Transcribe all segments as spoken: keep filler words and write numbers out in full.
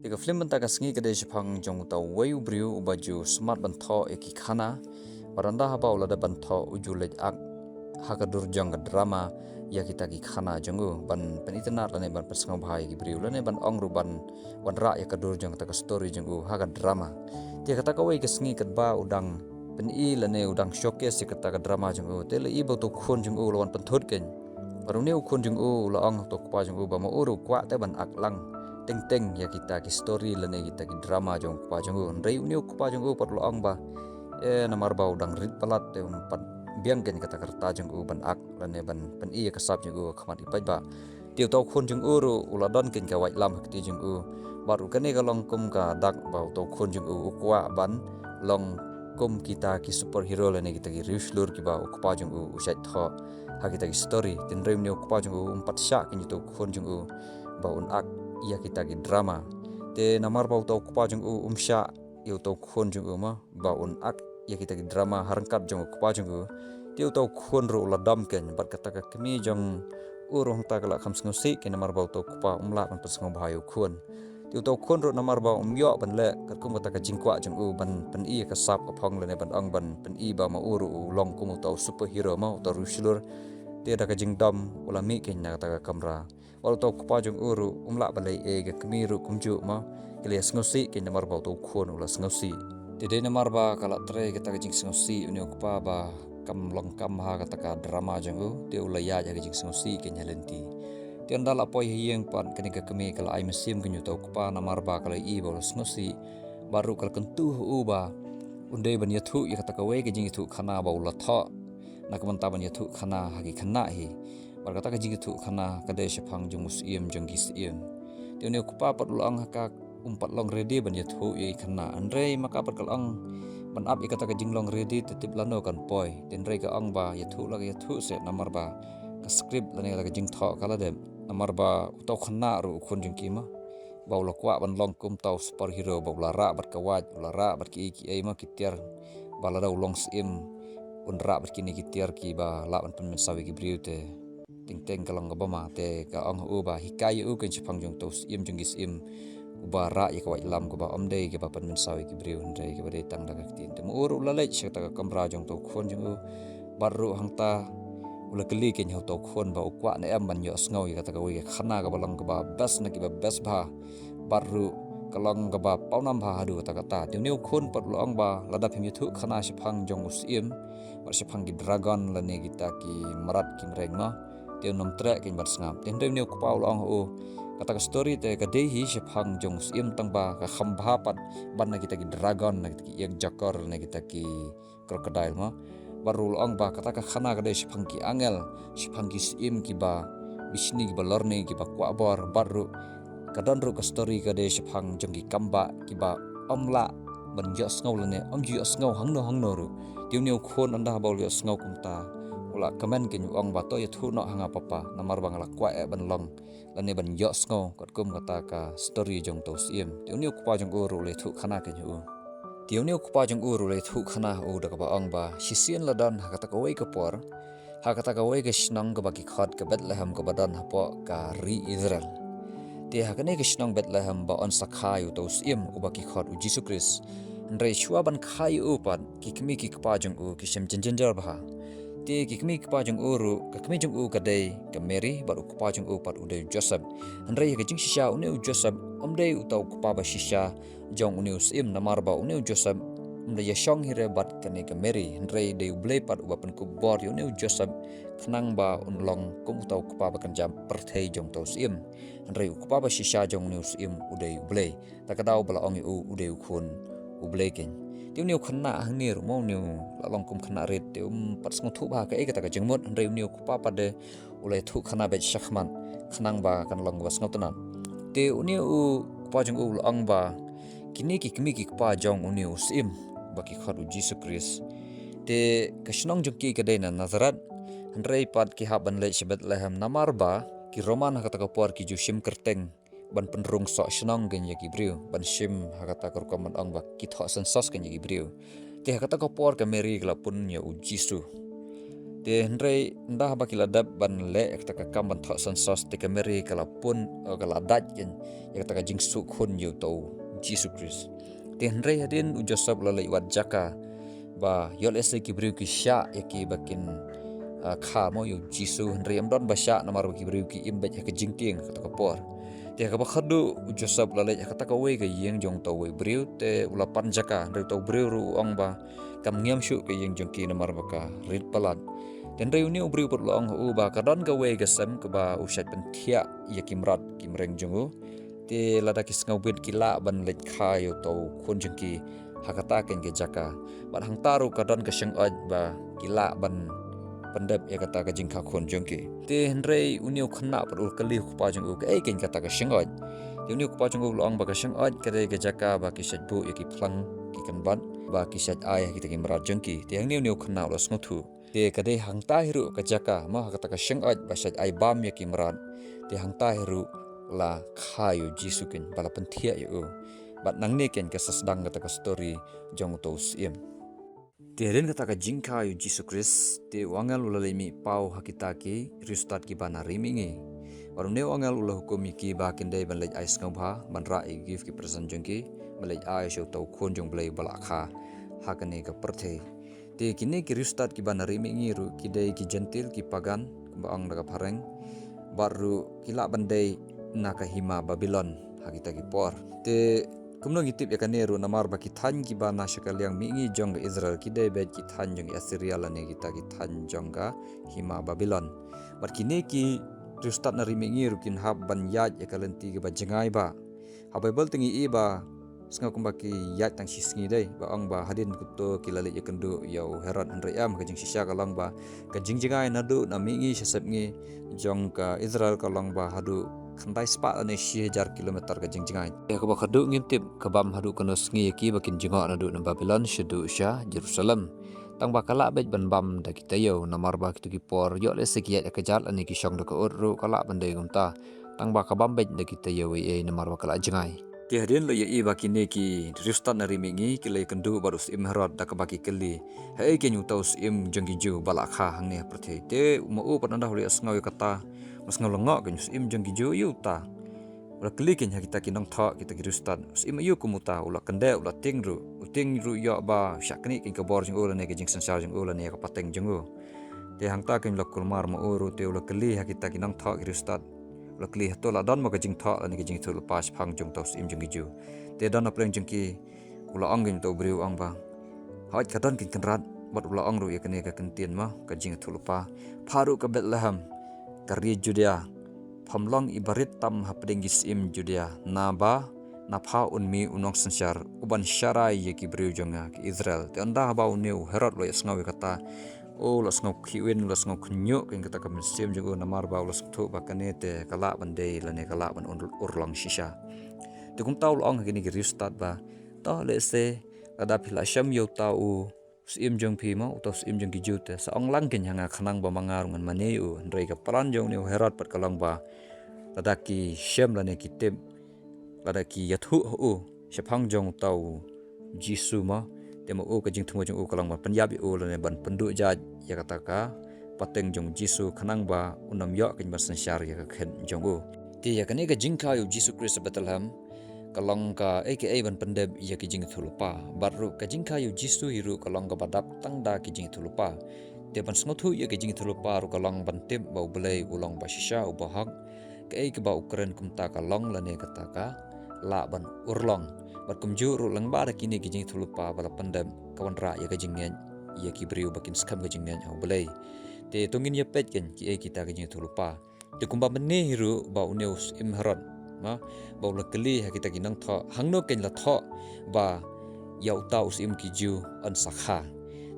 Te ka film mynta ka sngi ka dei shaphang jong uta uwei u briew uba ju smat ban thoh ïa ki khana. Bad ynda haba u la dep ban thoh u ju leit ak ha ka dur jong ka drama ïa kita ki khana jong u ban pynitynnad lane ban pynsngewbha ïa ki briew lane ban ong ruh ban wanrah ïa ka dur jong kata ka story jong u ha ka drama. Te kata kawei ka sngi katba u dang pyni lane u dang showcase ïa kata ka drama jong u, te la i ba uta u khun jong u la wan pynthut keiñ. Bad une u khun jong u u la ong uta u kpa jong u ba ma u ruh u kwah te ban ak lang teng teng ïa kita ki story lane kita ki drama jong u kpa jong u. Hynrei une u kpa jong u pat u la ong ba, eh, namar ba u dang rit palat te um pat biang keiñ kata ka rta jong u ban ak lane ban pyni ïa ka sap jong u ha khmat ki paidbah. Te uta u khun jong u ruh u la don keiñ ka waitlam ha kti jong u. Bad ruh kane ka long kum ka dak ba uta u khun jong u u kwah ban long kum kita ki superhero lane kita ki riewshlur kiba u kpa jong u u shait thoh ha kita ki story. Te hynrei une u kpa jong u um pat shah keiñ uta u khun jong u ba un ak ïa kita ki drama. Te namar ba uta u kpa jong u um shah ïa uta u khun jong u ma ba un ak ïa kita ki drama ha ryngkat jong u kpa jong u. Te uta u khun ruh u la dom keiñ bad kata ka kmie jong u ruh hangta ka la kham sngewsih keiñ namar ba uta u kpa um lah ban pynsngewbha ïa u khun. Te uta u khun ruh namar ba um ïoh ban leh katkum kata ka jingkwah jong u ban pyni ïa ka sap ka phong lane ban ong ban pyni ba ma u ruh u long kum uta u superhero ma uta u riewshlur. Te da ka jingdom u la mih keiñ na kata ka kamra. Bad uta u kpa jong u ruh um lah ban leh ei ei, ka kmie ruh kumjuh ma ka la sngewsih keiñ namar ba uta u khun u la sngewsih. Te dei namar ba ka la trei kata ka jingsngewsih une u kpa ba kam long kam ha kata ka drama jong u, te u la ïaid ha ka jingsngewsih keiñ ha lynti. Te ynda la poi ha ïing pat kane ka kmie ka la ai mynsiem keiñ uta u kpa namar ba ka la i ba u la sngewsih. Bad ruh ka la kyntu ha u ba un dei ban ïathuh ïa kata kawei ka jingïathuh khana ba u la thoh na ka bynta ban ïathuh khana ha ki khynnah hi. Bad kata ka jingïathuh khana ka dei shaphang jong u syiem jong ki syiem. Te une u kpa pat u la ong ha ka um pat long ready ban ïathuh ïa ki khynnah. Hynrei ma ka pat ka la ong ban ap ïa kata ka jinglong ready te tip lano kan poi. Te hynrei ka ong ba ïathuh la ka ïathuh seh namar ba ka script lane kata ka jingthoh ka la dep. Namar ba uta u khynnah ruh u khun jong ki ma ba u la kwah ban long kum uta u superhero ba u la rah bad ka wait, u la rah bad kiei kiei ma ki tiar, ba lada u long syiem un rah bad kine ki tiar kiba lah ban pynmynsaw ïa ki briew. Te teng teng ka long kaba ma, te ka ong ha u ba hikai ïa u keiñ shaphang jong uta u syiem jong ki syiem uba rah ïa ka waitlam kaba ym dei kaba pynmynsaw ïa ki briew hynrei kaba dei tang da ka ktien. Te ma u ruh u la leit sha kata ka kamra jong uta u khun jong u. Bad ruh hangta u la kylli keiñ ha uta u khun ba u kwah ne em ban ïohsngew ïa kata kawei ka khana kaba long kaba best na kiba best bha. Bad ruh ka long kaba pawnam bha haduh katta katta. Te une u khun pat u la ong ba lada phim ïathuh khana shaphang jong u syiem bad shaphang ki dragon lane kita ki mrad ki mreng ma, te un ym treh keiñ ban sngap. Te hynrei une u kpa u la ong ha u, kata ka story te ka dei hi shaphang jong u syiem tang ba ka kham bha pat ban na kita ki dragon, na kita ki ïakjakor, na kita ki crocodile ma. Bad ruh u la ong ba kata ka khana ka dei shaphang ki angel, shaphang ki syiem kiba bishni, kiba lorni, kiba kwah bor. Bad ruh ka don ruh ka story ka dei shaphang jong ki kambah kiba ym lah ban ïohsngew lane ym ju ïohsngew hangno hangno ruh. Te une u khun ynda haba u la ïohsngew kumta u la kmen keiñ, u ong ba to ïathuh noh ha nga papa, namar ba nga la kwah eh ban long lane ban ïohsngew katkum kata ka story jong uta u syiem. Te une u kpa jong u ruh u la ïathuh khana keiñ ha u. Te une u kpa jong u ruh u la ïathuh khana ha u da kaba ong ba shisien la don ha kata kawei ka por, ha kata kawei ka shnong kaba ki khot ka Bethlehem kaba don hapoh ka ri Israel. Te ha kane ka shnong Bethlehem ba yn sa kha ïa uta u syiem uba ki khot u Jisu Khrist. Hynrei shuwa ban kha ïa u pat, ki kmie ki kpa jong u ki shem jynjar bha. Te ki kmie ki kpa jong u ruh, ka kmie jong u ka dei ka Mary bad u kpa jong u pat u dei u Joseph. Hynrei ha ka jingshisha une u Joseph um dei uta u kpa ba shisha jong une u syiem, namar ba une u Joseph um da ïashong hi re bad kane ka Mary. Hynrei dei U Blei pat uba pynkup bor ïa une u Joseph khnang ba un long kum uta u kpa ba kynja pyrthei jong uta u syiem. Hynrei u kpa ba shisha jong une u syiem u dei U Blei. Ta ka daw ba la ong ïa u, u dei u khun U Blei keiñ. Te une u khynnah hangne ruh ma, une u la long kum khynnah rit, te um pat sngewthuh bha kaei kata ka jingmut, hynrei une u kpa pat de u la ïathuh khana beit shakhmat khnang ba kan long kaba sngewtynnat. Te une u kpa jong u u la ong ba kine ki kmie ki kpa jong une u syiem ba ki khot u Jisu Khrist. Te ka shnong jong ki ka dei na Nazareth, hynrei pat ki hap ban leit sha Bethlehem namar ba ki Roman ha kata ka por ki ju shim kyrteng ban pynrung soh shnong keiñ ïa ki briew, ban shim ha kata ka rukom ban ong ba ki thoh census keiñ ïa ki briew. Te ha kata ka por ka Mary ka la pun ïa u Jisu. Te hynrei ynda haba ki la dep ban leh ïa kata ka kam ban thoh census, te ka Mary ka la pun, eh, ka la dait keiñ ïa kata ka jingsuk khun ïa uta u Jisu Khrist. Te hynrei hadien u Joseph u la leit wad jaka ba ïoh lehse ki briew ki shah ïa ki ba kin, ah, kha mo ïa u Jisu, hynrei ym don ba shah namar ba ki briew ki im beit ha ka jingkieng kata ka por. Te ha kaba khadduh u Joseph u la leit ha kata kawei ka ïing jong uta uwei u briew, te u la pan jaka, hynrei uta u briew ruh u ong ba kam ngiam shuh ka ïing jong ki namar ba ka rit palat. Te hynrei une u briew pat u la ong ha u ba ka don kawei ka sem kaba u shait pynthiah ïa ki mrad ki mreng jong u. Te lada ki sngewbit ki lah ban leit kha ïa uta u khun jong ki ha kata keiñ ka jaka. Bad hangta ruh ka don ka shyngoit ba ki lah ban pyndep ïa kata ka jingkha khun jong ki. Te hynrei une u khynnah pat u la kylli u kpa jong u, kaei keiñ kata ka shyngoit? Te une u kpa jong u u la ong ba ka shyngoit ka dei ka jaka ba ki shait buh ïa ki phlang ki kynbat ba ki shait ai ha kita ki mrad jong ki. Te hangne une u khynnah u la sngewthuh. Te ka dei hangta hi ruh ka jaka, mo, ha kata ka shyngoit ba shait ai bam ïa ki mrad. Te hangta hi ruh la kha ïa u Jisu keiñ, ba la pynthiah ïa u. Bad nangne keiñ ka sa sdang kata ka story jong uta u syiem. Te hadien kata ka jingkha ïa u Jisu Khrist, te u angel u la leit mih paw ha kita ki riewstad kiba na ri mihngi. Bad une u angel u la hukum ïa ki ba kin dei ban leit ai sngewbha, ban rah ïa ki gift ki present jong ki, ban leit ai sha uta u khun jong U Blei ba la kha ha kane ka pyrthei. Te kine ki riewstad kiba na ri mihngi ruh ki dei ki Jentil, ki pagan, kumba ong da ka phareng. Bad ruh ki lah ban dei na ka hima Babilon ha kita ki por. Te kumno ngi tip ïa kane ruh? Namar ba ki thaiñ kiba na sha ka liang mihngi jong ka Israel ki dei beit ki thaiñ jong ka Assyria lane kita ki thaiñ jong ka hima Babilon. Bad kine ki riewstad na ri mihngi ruh kin hap ban ïaid ïa ka lynti kaba jngai ba ha Baibl te ngi i ba sngew kumba ki ïaid tang shi sngi dei, ba ong ba hadien kata ki la leit ïakynduh ïa u Herod, hynrei em, ka jingshisha ka long ba ka jingjngai naduh na mihngi sha sepngi jong ka Israel ka long ba haduh khyndai spah lane shi hajar kilometer ka jingjngai. Ïa kaba khadduh ngim tip ka bam haduh kano sngi ïa ki ba kin jngoh naduh na Babilon shaduh sha Jerusalem. Tang ba ka lah beit ban bam da ki taïew, namar ba kito ki por ïoh lehse ki ïaid ha ka jat lane ki shong da ka ut ruh ka lah ban dei kumta. Tang ba ka bam beit da ki taïew ei ei namar ba ka la jngai. Te hadien la ïa i ba kine ki riewstad na ri mihngi ki la ïakynduh bad u syiem Herod da kaba ki kylli, haei keiñ uta u syiem jong ki Jiw ba la kha hangne ha pyrthei? Te ma u pat ynda u la ïohsngew ïa kata, ma sngew lyngngoh keiñ, u syiem jong ki Jiw aïu uta? U la kylli keiñ ha kita ki nongthoh, kita ki riewstad, u syiem aïu kum uta, u la kyndeh, u la tieng ruh, u tieng ruh ïoh ba shah knieh keiñ ka bor jong u lane ka jingsynshar jong u lane ka pateng jong u. Te hangta keiñ u la kulmar ma u ruh, te u la kylli ha kita ki nongthoh ki riewstad. U la kylli, hato la don mo ka jingthoh lane ka jingïathuhlypa shaphang jong uta u syiem jong ki Jiw? Te don na pdeng jong ki u la ong keiñ uta u briew u ong ba, hooid ka don keiñ Kynrad. Bad u la ong ruh ïa kane ka kyntien mo, ka jingïathuhlypa: Pha ruh ka Bethlehem ka ri Judia, pham long i barit tam hapdeng ki syiem Judia, naba na pha un mih u nongsynshar uban sharai ïa ki briew jong nga ki Israel. Te ynda haba une u Herod u la ïohsngew ïa kata, u la sngew khih win, u la sngew khynñiuh keiñ kata ka mynsiem jong u, namar ba u la sngewthuh ba kane te ka lah ban dei lane ka lah ban ur-, urlong shisha. Te kumta u la ong ha kine ki riewstad ba, to lehse lada phi la shem ïa uta u syiem jong phi mo, uta u syiem jong ki Jiw, te sa ong lang keiñ ha nga, khnang ba ma nga ruh ngan mane ïa u. Hynrei ka plan jong une u Herod pat ka long ba lada ki shem lane ki tip, lada ki ïathuh ha u shaphang jong uta u Jisu mo, te ma u ka jingthmu jong u ka long ban pynïap ïa u lane ban pynduh jait ïa kata ka pateng jong u Jisu, khnang ba un ym ïoh keiñ ban synshar ïa ka khun jong u. Te ïa kane ka jingkha ïa u Jisu Khrist ha Bethlehem ka long kaei kaei ban pyndep ïa ki jingïathuhlypa. Bad ruh ka jingkha ïa u Jisu hi ruh ka long kaba dap tang da ki jingïathuhlypa. Te ban sngewthuh ïa ki jingïathuhlypa ruh ka long ban tip ba U Blei u long ba shisha, uba hok. Kaei kaba u kren kumta ka long lane kata ka lah ban urlong. Bad kumjuh ruh lyngba da kine ki jingïathuhlypa ba la pyndep, ka wanrah ïa ka jingngeit ïa ki briew ba kin skhem ka jingngeit ha U Blei. Te to ngin ïa peit keiñ kiei kita ki jingïathuhlypa. Te kumba mynne hi ruh ba une u syiem Herod, ma, ba u la kylli ha kita ki nongthoh, hangno keiñ la thoh ba ïa uta u syiem ki Jiw yn sa kha?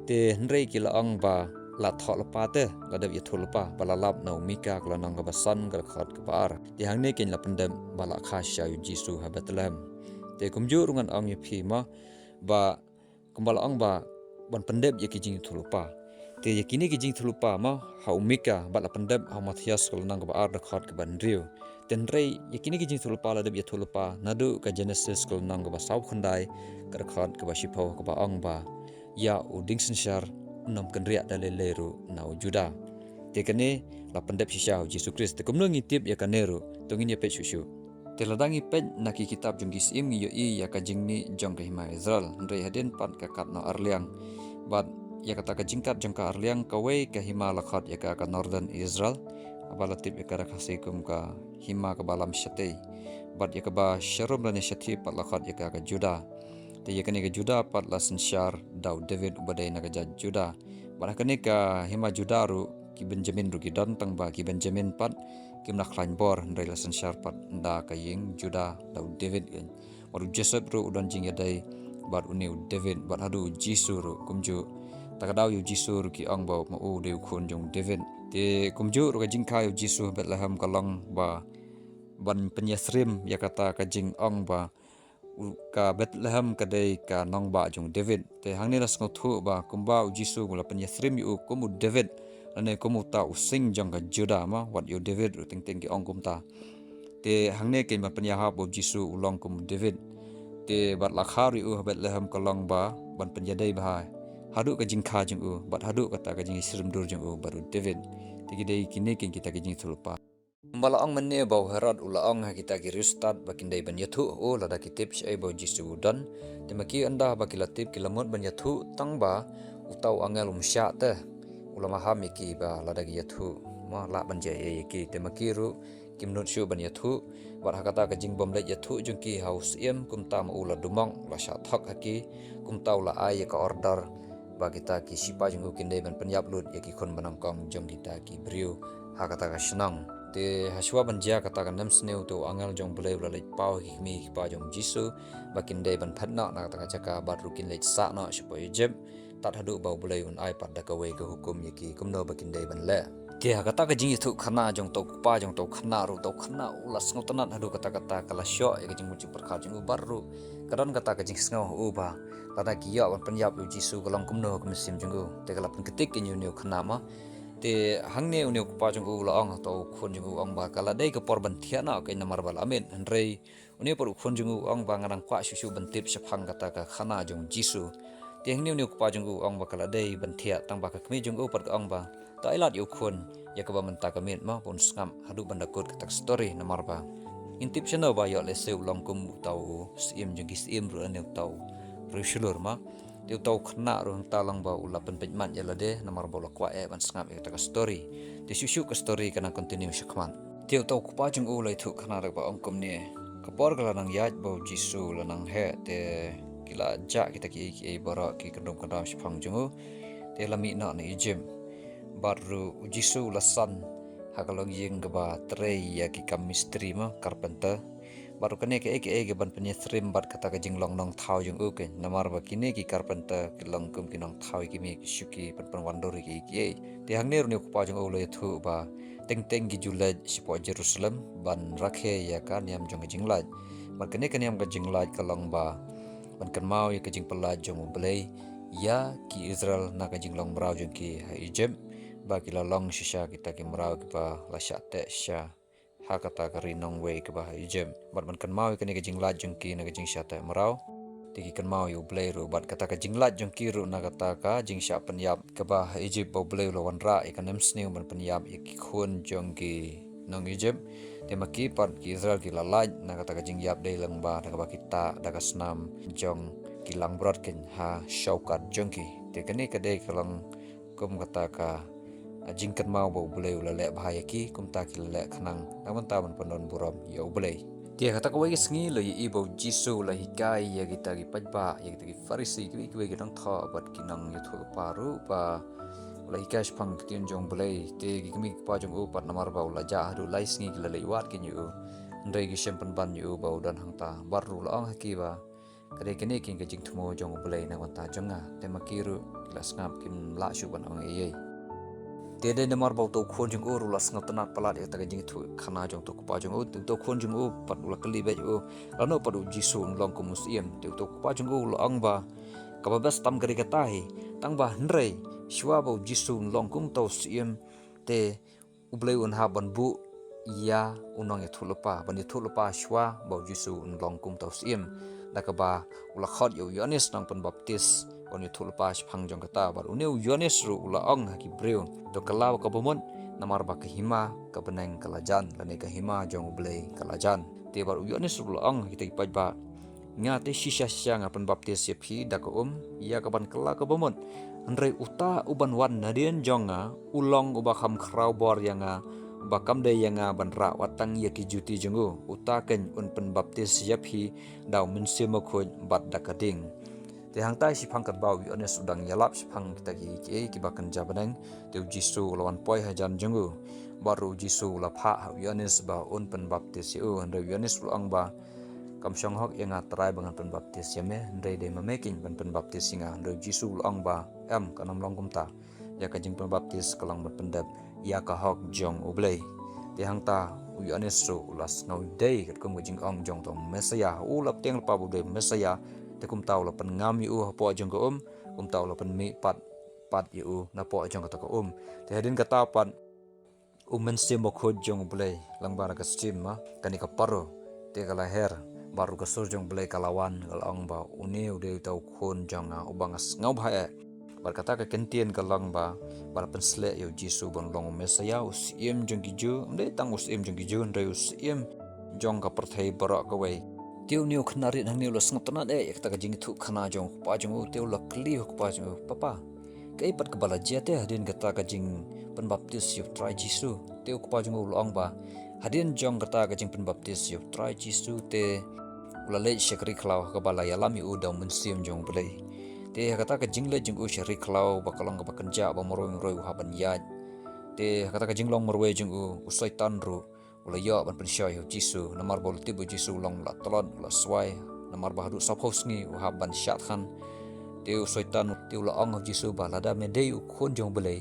Te hynrei ki la ong ba la thoh lypa te, la dep ïathuh lypa, ba la lap na u Mika ka lynnong kaba san ka dkhot kaba ar. Te hangne keiñ la pyndep ba la kha shisha ïa u Jisu ha Bethlehem. Te kumjuh ruh ngan ong ïa phi mo, ba kumba la ong ba ban pyndep ïa ki jingïathuhlypa. Te ïa kine ki jingïathuhlypa mo ha u Mika bad la pyndep ha u Mathaios ka lynnong kaba ar dkhot kaba hynriew. Te hynrei ïa kine ki jingïathuhlypa la dep ïathuhlypa naduh ka Jenesis ka lynnong kaba saw khyndai ka dkhot kaba shiphew, kaba ong ba ïa u dieng synshar un ym kynriah da lei lei ruh na u Juda. Te kane la pyndep shisha ha u Jisu Khrist. Te kumno ngi tip ïa kane ruh? To ngin ïa peit shuh shuh. Te lada ngi peit na ki kitab jong ki Syiem ngi ïohi ïa ka jingmih jong ka hima Israel, hynrei hadien pat ka kat noh arliang. Bad ïa kata ka jingkat jong ka arliang, kawei ka hima la khot ïa ka ka Northern Israel, haba la tip ïa ka da ka Khasi kum ka hima kaba lam shatei. Bad ïa kaba sharum lane shathie pat la khot ïa ka ka Juda. Te ïa kane ka Juda pat la synshar da u David uba dei na ka jait Juda. Bad ha kane ka hima Juda ruh ki Benjamin ruh ki don, tangba ki Benjamin pat kim la khlaiñ bor, hynrei la synshar pat da ka ïing Juda da u David. Bad u Joseph ruh u don jingïadei bad une u David, bad haduh u Jisu ruh kumjuh. Ta ka daw ïa u Jisu ruh ki ong ba ma u u dei u khun jong u David. Te kumjuh ruh ka jingkha ïa u Jisu ha Bethlehem ka long ba ban pynïasyriem ïa kata ka jingong ba u, ka Bethlehem ka dei ka nongbah jong u David. Te hangne la sngewthuh ba kumba u Jisu u la pynïasyriem ïa u kum u David, lane kum uta u sing jong ka Juda, ma wat ïa u David ruh teng teng ki ong kumta. Te hangne keiñ ban pynïahap ba u Jisu u long kum u David. Te bad la kha ruh ïa u ha Bethlehem ka long ba ban pynïadei bha haduh ka jingkha jong u, bad haduh kata ka jingïasyriem dur jong u bad u David. Te ki dei kine keiñ kita ki jingïathuhlypa. Kumba la ong mynne ba u Herod u la ong ha kita ki riewstad ba kin dei ban ïathuh ha u lada ki tip shaei ba u Jisu u don. Te ma ki, ynda ba ki la tip, ki la mut ban ïathuh, tangba uta u angel um shah te. U la maham ïa ki ba lada ki ïathuh, ma lah ban jia ïa ki. Te ma ki ruh kim nud shuh ban ïathuh. Bad ha kata ka jingbym leit ïathuh jong ki ha u syiem, kumta ma u la dumok, u la shah thok ha ki. Kumta u la ai ïa ka order ba kita ki shipai jong u kin dei ban pynïap lut ïa ki khun banyngkong jong kita ki briew ha kata ka shnong. Te ha shuwa ban jia kata ka nemsniew, te u angel jong u Blei u la leit paw ha ki kmie ki kpa jong u Jisu ba kin dei ban phet noh na kata ka jaka, bad ruh kin leit sah noh shapoh Egypt, tad haduh ba u Blei un ai pat da kawei ka hukum ïa ki kumno ba kin dei ban leh. Te ha kata ka jingïathuhkhana jong uta u kpa jong uta u khynnah ruh, uta u khynnah u la sngewtynnat haduh katta katta, ka la shoh ïa ka jingmut jingpyrkhat jong u, bad ruh ka don kata ka jingsngew ha u ba lada ki ïoh ban pynïap ïa u Jisu ka long kumno ha ka mynsiem jong u. Te ka la pynkynthih ïa une u khynnah, ma. Te hangne une u kpa jong u u la ong ha uta u khun jong u, u ong ba ka la dei ka por ban thiah noh keiñ namar ba la miet. Hynrei une pat u khun jong u u ong ba nga dang kwah shuh shuh ban tip shaphang kata ka khana jong u Jisu. Te hangne une u kpa jong u u ong ba ka la dei ban thiah, tangba ka kmie jong u pat ka ong ba to ai lad ïa u khun ïa kaba mynta ka miet, ma, ba un sngap haduh ban da kut kata ka story, namar ba ngin tip shano ba ïoh lehse u long kum uta u syiem jong ki syiem ruh lane uta u riewshlur, ma. Te uta u khynnah ruh hangta long ba u la pynpeit mat ïa lade namar ba u la kwah eh ban sngap ïa kata ka story. Te shuh shuh ka story ka nang continue shakhmat. Te uta u kpa jong u u la ïathuhkhana da kaba ong kumne: Ka por ka la nang ïaid ba u Jisu u la nang heh, te ki la jah kita kiei kiei baroh ki kyndrum kyndam shaphang jong u. Te la mih noh na Egypt. Bad ruh u Jisu u la san ha ka longïing kaba trei ïa ki kam mistri, ma, carpenter. Bad ruh kane kaei kaei kaban pynïasyriem bad kata ka jinglong nongthaw jong u keiñ, namar ba kine ki carpenter ki long kum ki nongthaw ïa ki miej ki shuki, pynpynwandur ïa kiei kiei. Te hangne ruh une u kpa jong u u la ïathuh ba teng teng ki ju leit shapoh Jerusalem ban rakhe ïa ka niam jong ka jinglait. Bad kane ka niam ka jinglait ka long ba ban kynmaw ïa ka jingpyllait jong u Blei ïa ki Israel na ka jinglong mraw jong ki ha Egypt, ba ki la long shisha kita ki mraw kiba la shah teh sha ha kata ka ri nongwei kaba ha Egypt. Bad ban kynmaw ïa kane ka jinglait jong ki na ka jingshah teh mraw, te ki kynmaw ïa u Blei ruh bad kata ka jinglait jong ki ruh na kata ka jingshah pynïap kaba ha Egypt, ba u Blei u la wanrah ïa ka nemsniew ban pynïap ïa ki khun jong ki nong Egypt. Te ma ki pat ki Israel ki la lait na kata ka jingïap dei lyngba da kaba ki tah da ka snam jong ki langbrot keiñ ha shawkat jong ki. Te kane ka dei ka long kum kata ka, a, jingkynmaw ba u Blei u la leh bha ïa ki, kumta ki la leh khnang na ka bynta ban pyndon burom ïa u Blei. Te ha kata kawei ka sngi la ïohi ba u Jisu u la hikai ïa kita ki paidbah, ïa kita ki Pharisi, kiwei kiwei ki nongthoh bad ki nongïathuhlypa ruh, ba u la hikai shaphang ka ktien jong u Blei. Te ki kmie ki kpa jong u pat namar ba u la jah haduh lai sngi ki la leit wad keiñ ïa u. Hynrei ki shem pynban ïa u ba u don hangta. Bad ruh u la ong ha ki ba ka dei kane keiñ ka jingthmu jong u Blei na ka bynta jong nga. Te ma ki ruh ki la sngap, kim lah shuh ban ong ei ei. Te dei namar ba uta u khun jong u ruh u la sngewtynnat palat ïa kata ka jingïathuhkhana jong uta u kpa jong u. Te uta u khun jong u pat u la kylli beit ïa u, lano pat u Jisu un long kum u syiem. Te uta u kpa jong u u la ong ba kaba best tam ka dei kata hi. Tangba hynrei shuwa ba u Jisu un long kum uta u syiem, te u Blei un hap ban buh ïa u nongïathuhlypa ban ïathuhlypa shuwa ba u Jisu un long kum uta u syiem. Da kaba u la khot ïa u Ïoannis Nongpynbaptis Ïathuh lypa shaphang jong kata, bad une u Ïoannis ruh u la ong ha ki briew, to kylla ka bamut, namar ba ka hima ka bneng ka la jan, lane ka hima jong U Blei ka la jan. Te bad u Ïoannis ruh u la ong ha kita ki paidbah, nga te shisha shisha nga pynbaptis ïa phi da ka um ïa ka ban kylla ka bamut. Hynrei uta u ban wan nadien jong nga, u long uba kham khraw bor ïa nga, uba kam dei ïa nga ban rah wat tang ïa ki juti jong u. Uta keiñ un pynbaptis ïa phi da U Mynsiem Bakhuid bad da ka ding. Te hangta shaphang katba u Ïoannis u dang ïalap shaphang kita ki, ki, kiba kynja bneng, te u Jisu u la wan poi hajan jong u. Bad ruh u Jisu u la phah ha u Ïoannis ba un pynbaptis ïa u, hynrei u Ïoannis u la ong ba, kam shong hok ïa nga Trai ba ngan pynbaptis ïa me, hynrei dei ma me keiñ ban pynbaptis ïa nga. Hynrei u Jisu u la ong ba, em, kan ym long kumta. Ïa ka jingpynbaptis ka long ban pyndep ïa ka hok jong U Blei. Te hangta u Ïoannis ruh u la sngew dei katkum ka jingong jong uta u Messaïah, u la pdiang lypa ba u dei Messaïah. Te kumta u la pynngam ïa u hapoh jong ka um, kumta u la pynmih pat, pat ïa u napoh jong kata ka um. Te hadien kata pat, U Mynsiem Bakhuid jong U Blei, lyngba na ka Sim, ma, kane ka paro, te ka la her, bad ruh ka sur jong U Blei ka la wan, ka la ong ba, une u dei uta u Khun jong nga, uba nga sngewbha eh. Bad kata ka kyntien ka long ba, ba la pynsleh ïa u Jisu ban long u Messaïah, u Syiem jong ki Jiw, ym dei tang u Syiem jong ki Jiw, hynrei u Syiem jong ka pyrthei baroh kawei. Te une u khynnah rit hangne u la sngewtynnad eh ïa kata ka jingïathuhkhana jong u kpa jong u, te u la kylli u kpa jong u, Papa, kaei pat kaba la jia te hadien kata ka jingpynbaptis ïa u Trai Jisu? Te u kpa jong u u la ong ba, hadien jong kata ka jingpynbaptis ïa u Trai Jisu te u la leit sha ka ri khlaw ha kaba la ïalam ïa u da U Mynsiem jong U Blei. Te ha kata ka jingleit jong u sha ri khlaw ba ka long kaba kynjah ba marwei marwei u hap ban ïaid. Te ha kata ka jinglong marwei jong u, u Soitan ruh u la ïoh ban pynshoi ha u Jisu, namar ba u la tip ba u Jisu u long u la tlot, u la swai, namar ba haduh sawphew sngi u hap ban shad khan. Te u Soitan, te u la ong ha u Jisu ba, lada me dei u Khun jong U Blei,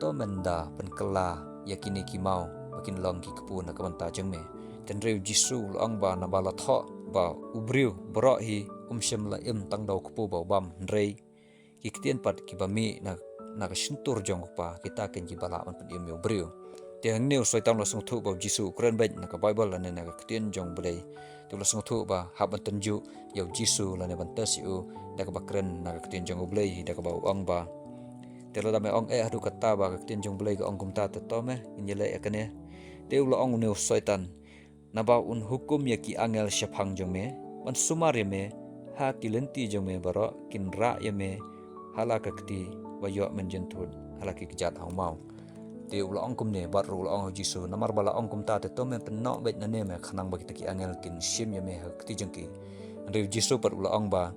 to men da pynkylla ïa kine ki maw ba kin long ki kpu na ka bynta jong me. Te hynrei u Jisu u la ong ba, naba la thoh ba u briew baroh hi um shym la im tang da u kpu ba u bam, hynrei ki ktien pat kiba mih na, na ka shyntur jong u Kpa, kita keiñ kiba lah ban pynim ïa u briew. Te hangne u Soitan u la sngewthuh ba u Jisu u kren beit na ka Baibl lane na ka ktien jong U Blei. Te u la sngewthuh ba hap ban tynjuh ïa u Jisu lane ban test ïa u da kaba kren na ka ktien jong U Blei, da kaba u ong ba, te lada me ong eh haduh katta ba ka ktien jong U Blei ka ong kumta, te to me, ngin ïaleh ïa kane. Te u la ong une u Soitan, naba un hukum ïa ki angel shaphang jong me ban sumar ïa me ha ki lynti jong me baroh, kin rah ïa me ha la ka kti ba ïoh mynjynthut ha la ki kjat ha u maw. Te u la ong kumne, bad ruh u la ong ha u Jisu, namar ba la ong kumta, te to me pynnoh beit nangne me, khnang ba kita ki angel kin shim ïa me ha ka kti jong ki. Hynrei u Jisu pat u la ong ba,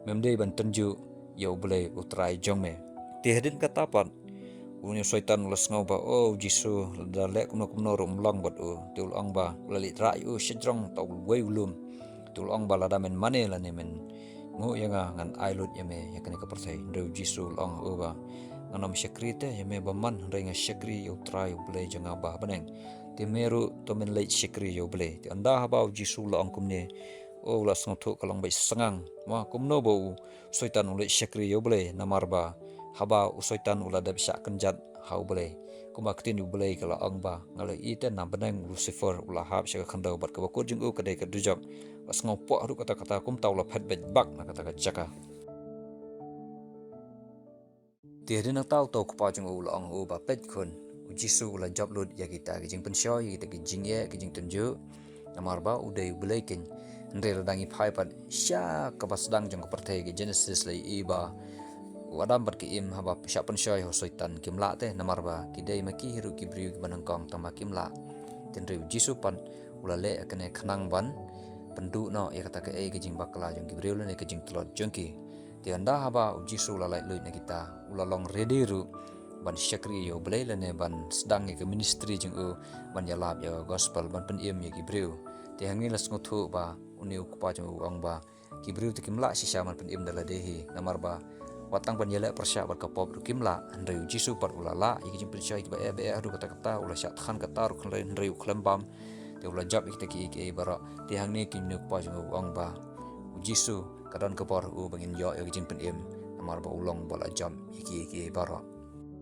mem dei ban tynjuh ïa U Blei U Trai jong me. Te hadien kata pat, une u Soitan u la sngew ba, o, u Jisu, lada leh kumno kumno ruh um long bad u. Te u la ong ba, u la leit rah ïa u shajrong uta uwei u lum. Te u la ong ba, lada men mane lane men nguh ïa nga, ngan ai lut ïa me ïa kane ka pyrthei. Hynrei u Jisu u la ong ha u ba, ngan ym shakri te ïa me bymman, hynrei nga shakri ïa U Trai U Blei jong nga uba ha bneng. Te me ruh to men leit shakri ïa U Blei. Te ynda haba u Jisu u la ong kumne, o, u la sngewthuh ka long beit shngain. Ma, kumno ba u Soitan u leit shakri ïa U Blei, namar ba haba u Soitan u la dep shah kynjat ha U Blei. Kumba ka ktien U Blei ka la ong ba, nga la ïohi te na bneng u Lucifer u la hap sha ka khyndew, bad kaba kut jong u ka dei ka dujok. Ba sngewpoh haduh katta katta, kumta u la phet beit bak na kata ka jaka. Te hadien nangta uta u kpa jong u u la ong ha u ba, peit khun, u Jisu u la jop lut ïa kita ki jingpynshoi, ïa kita ki jingeh, ki jingtynjuh. Namar ba u dei U Blei keiñ. Hynrei lada ngi phai pat sha kaba sdang jong ka pyrthei, ka Genesis, la ïohi ba u Adam bad ka Im haba shah pynshoi ha u Soitan kim lah te, namar ba ki dei ma ki hi ruh ki briew kiba nyngkong, tangba kim lah. Te hynrei u Jisu pat u la leh ïa kane khnang ban pynduh noh ïa kata kaei ka jingbakla jong ki briew lane ka jingtlot jong ki. Te ynda haba u Jisu u la lait luid na kita, u la long ready ruh ban shakri ïa U Blei lane ban sdang ïa ka ministry jong u, ban ïalap ïa ka gospel, ban pynim ïa ki briew. Te hangne la sngewthuh ba une u kpa jong u u ong ba, ki briew te kim lah shisha ban pynim da lade hi, namar ba wat tang ban ïaleh pyrshah bad ka pop ruh kim lah. Hynrei u Jisu pat u la lah ïa ki jingpynshoi kiba eh ba eh haduh katta katta, u la shah thngan katta ruh hynrei, hynrei u khlem bam. Te u la jop ïa kita kiei kiei baroh. Te hangne kine u kpa jong u u ong ba, u Jisu ka don ka bor ha u ba ngin ïoh ïa ka jingpynim, namar ba u long ba la jop ïa kiei kiei baroh.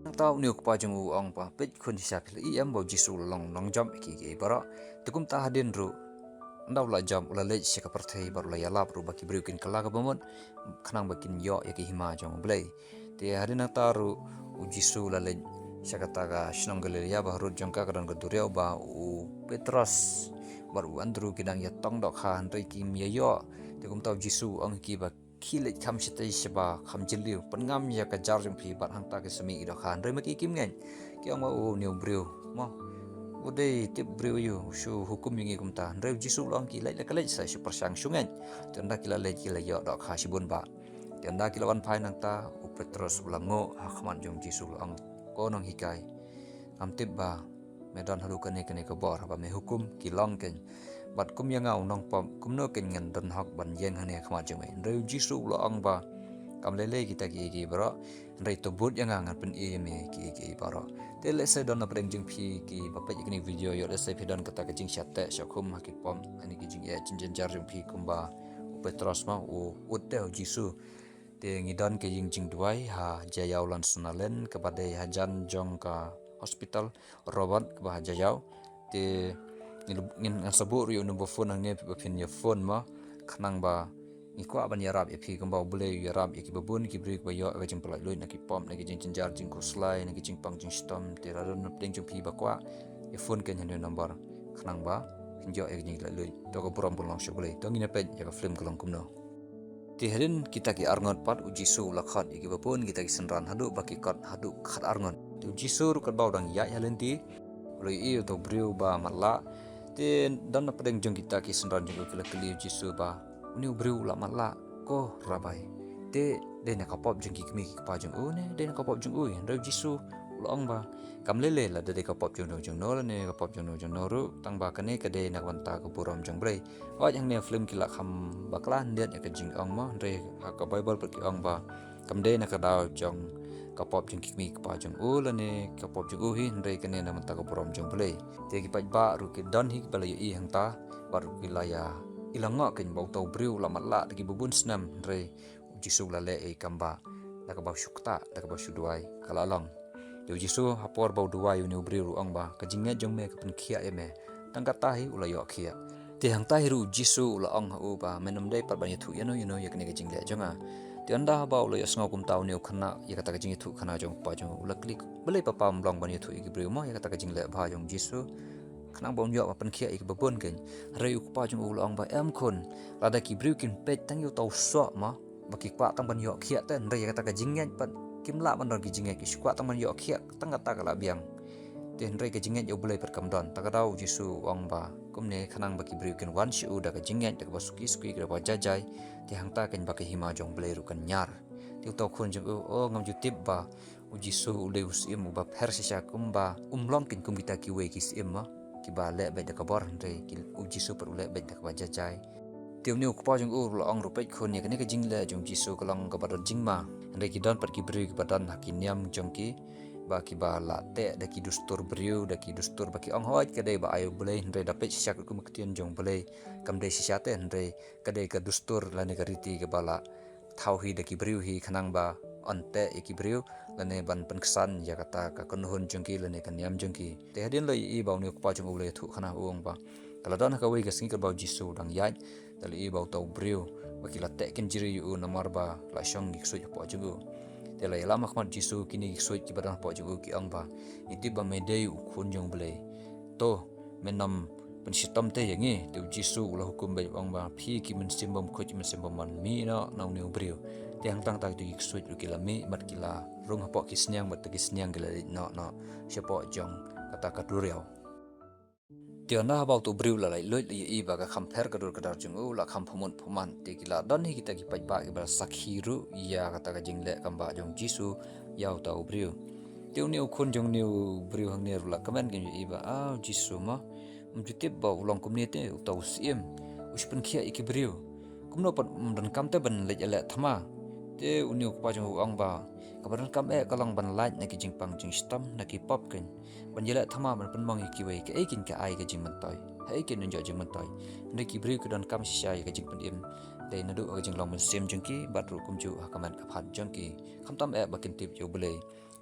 Nangta une u kpa jong u u ong ba, peit khun, shisha phi la ïohi em ba u Jisu u la long nongjop ïa kiei kiei baroh. Te kumta hadien ruh Ynda u la jop, u la leit sha ka pyrthei bad u la ïalap ruh ba ki briew kin kylla ka bamut, khnang ba kin ïoh ïa ka hima jong U Blei. Te hadien nangta ruh u Jisu u la leit sha kata ka shnong Galilea ba harud jong ka ka don ka duriaw ba u Petros bad u Andru ki dang ïatong dohkha, hynrei kim ïa ïoh. Te kumta u Jisu u ong ïa ki ba khie leit kham shatei shaba kham jylliew, pynngam ïa ka jar jong phi bad hangta ki sa mih ki dohkha. Hynrei ma ki kim ngeit, ki ong ba, "O, une u briew mo, u dei tip briew aiu, u shu hukum ïa ngi kumta." Hynrei u Jisu u la ong ïa ki, "Leit la ka leit sa, shu pyrshang, shu ngeit." Te ynda ki la leit ki la ïoh dohkha shibun bah. Te ynda ki la wan phai nangta, u Petros u la nguh ha khmat jong u Jisu, u la ong, "Ko Nonghikai, ngam tip ba me don haduh kane kane ka bor, haba me hukum ki long keiñ. Bad kum ïa nga u nongpop, kumno keiñ ngan don hok ban ïeng hangne ha khmat jong me?" Hynrei u Jisu u la ong ba, "Kam lei lei kita kiei kiei baroh, hynrei to bud ïa nga, ngan pyni ïa me kiei kiei baroh." Te lehse don na pdeng jong phi kiba peit ïa kane ka video, ïoh lehse phi don kata ka jingshah teh shah khum ha ki pop, ha kine ki jingeh jynjar jong phi kumba u Petros mo, u ud te ha u Jisu. Te ngi don ka ïing jingduwai ha Jaiaw Lansanalen, kaba dei hajan jong ka hospital Robert kaba ha Jaiaw. Te ngin, ngin, ngan sa buh ruh ïa u number phone hangne ba phin ïa phone mo, khnang ba ngi kwah ban ïarap ïa phi kumba U Blei u ïarap ïa kiba bun ki briew kiba ïoh ïa ka jingpynlait luid na ki pop, na ki jingjynjar jingkhuslai, na ki jingpang jingshitom. Te lada don na pdeng jong phi ba kwah, ïa phone keiñ ha une u number, khnang ba kin ïoh ïa ka jinglaitluid. To ka burom bun long sha U Blei. To ngin ïa peit ïa ka film ka long kumno. Te hadien kita ki arngut pat, u Jisu u la khot ïa kiba bun kita ki synran haduh ba ki kot haduh khat arngut. Te u Jisu ruh katba u dang ïaid ha lynti, u la ïohi ïa uto u briew ba matlah. Te don na pdeng jong kita ki synran jong u ki la kylli u Jisu ba, "Une u briew u la matlah, ko Rabbi? Te dei na ka pop jong ki kmie ki kpa jong u ne dei na ka pop jong u?" Hynrei u Jisu u la ong ba, "Kam lei lei lada dei ka pop jong no jong no lane ka pop jong no jong no ruh, tang ba kane ka dei na ka bynta ka burom jong U Blei." Hooid, hangne ha film ki la kham bakla khyndiat ïa ka jingong mo, hynrei ha ka Baibl pat ki ong ba kam dei na ka daw jong ka pop jong ki kmie ki kpa jong u lane ka pop jong u hi, hynrei kane na ka bynta ka burom jong U Blei. Te ki paidbah ruh ki don hi kiba la ïohi hangta, bad ruh ki la ïa, i la ngeh keiñ ba uto u briew u la matlah da kiba bun snem, hynrei u Jisu u la leh ïa i kam ba da kaba shu ktah, da kaba shu duwai ka la long. Te u Jisu ha por ba u duwai ïa une u briew u ong ba, "Ka jingngeit jong me ka pynkhiah ïa me." Tang katta hi u la ïoh khiah. Te hangta hi ruh u Jisu u la ong ha u ba, "Men ym dei pat ban ïathuh ïano ïano ïa kane ka jingleh jong nga." Te ynda haba u la ïohsngew kumta une u khynnah ïa kata ka jingïathuhkhana jong u kpa jong u, u la kylli, "Balei papa ym long ban ïathuh ïa ki briew mo ïa kata ka jingleh bha jong u Jisu, khnang ba un ïoh ban pynkhiah ïa kiba bun keiñ?" Hynrei u kpa jong u u la ong ba, "Em khun, lada ki briew kin peit tang ïa uto u soh mo, ba ki kwah tang ban ïoh khiah te, hynrei ïa kata ka jingngeit pat kim lah ban don ki jingngeit, ki shu kwah tang ban ïoh khiah, tang kata ka la biang. Te hynrei ka jingngeit ïa U Blei pat kam don." Ta ka daw u Jisu u ong ba, "Kumne khnang ba ki briew kin wan sha u da ka jingngeit, da kaba suki suki, da kaba jai jai, te hangta keiñ ba ka hima jong U Blei ruh kan ñiar." Te uto u khun jong u, o, ngam ju tip ba u Jisu u dei u Syiem uba pher shisha kumba um long keiñ kum kita kiwei ki syiem mo, kiba leh beit da ka bor, hynrei ki, u Jisu pat u leh beit da kaba jai jai. Te une u kpa jong u u la ong ruh, "Peit khun, ïa kane ka jingleh jong u Jisu ka long kaba don jingma. Hynrei ki don pat ki briew kiba don ha ki niam jong ki, ba kiba la teh da ki dustur briew, da ki dustur ba ki ong hooid ka dei ba ai U Blei, hynrei da peit shisha kum ka ktien jong U Blei, kam dei shisha te, hynrei ka dei ka dustur lane ka riti kaba la thaw hi da ki briew hi, khnang ba yn teh ïa ki briew lane ban pynksan ïa kata ka kynhun jong ki lane ka niam jong ki." Te hadien la ïohi ba une u kpa jong u u la ïathuhkhana, u ong ba, "Ka la don ha kawei ka sngi katba u Jisu u dang ïaid, te la ïohi ba uto u briew ba ki la teh kynjri ïa u namar ba la shong ki ksuid hapoh jong u. Te la ïalam ha khmat u Jisu, kine ki ksuid kiba don hapoh jong u ki ong ba, 'Ngi tip ba me dei u Khun jong U Blei. To, men nym pynshitom te ïa ngi.'" Te u Jisu u la hukum beit, u ong ba, "Phi ki mynsiem bymkhuid, ki mynsiem bymman, mih noh na une u briew." Te hangta hangta kito ki ksuid ruh ki la mih bad ki la rung hapoh ki sniang, bad kita ki sniang ki la leit noh noh shapoh jong kata ka duriaw. Te ynda haba uto u briew u la lait luid, la ïohi ba ka kham pher ka dur ka dar jong u, la kham pyrmut pyrman. Te ki la don hi kita ki paidbah kiba la sakhi ruh ïa kata ka jingleh kam bah jong u Jisu ïa uto u briew. Te une u khun jong une u briew hangne ruh la kmen, ka ïohi ba, "Ah, u Jisu mo, ym ju tip ba u long kumne te, uto u Syiem, u shu pynkhiah ïa ki briew. Kumno pat ym donkam te ban leit ïaleh thma?" Te une u kpa jong u u ong ba, "Kaba donkam eh ka long ban lait na ki jingpang jingshitom, na ki pop keiñ, ban ïaleh thma, ban pynmong ïa kiwei. Kaei keiñ ka ai ka jingmyntoi? Haei keiñ un ïoh jingmyntoi? Hynrei ki briew ki donkam shisha ïa ka jingpynim, dei naduh ha ka jinglong mynsiem jong ki, bad ruh kumjuh ha ka met ka phad jong ki, khamtam eh ba kin tip ïa U Blei."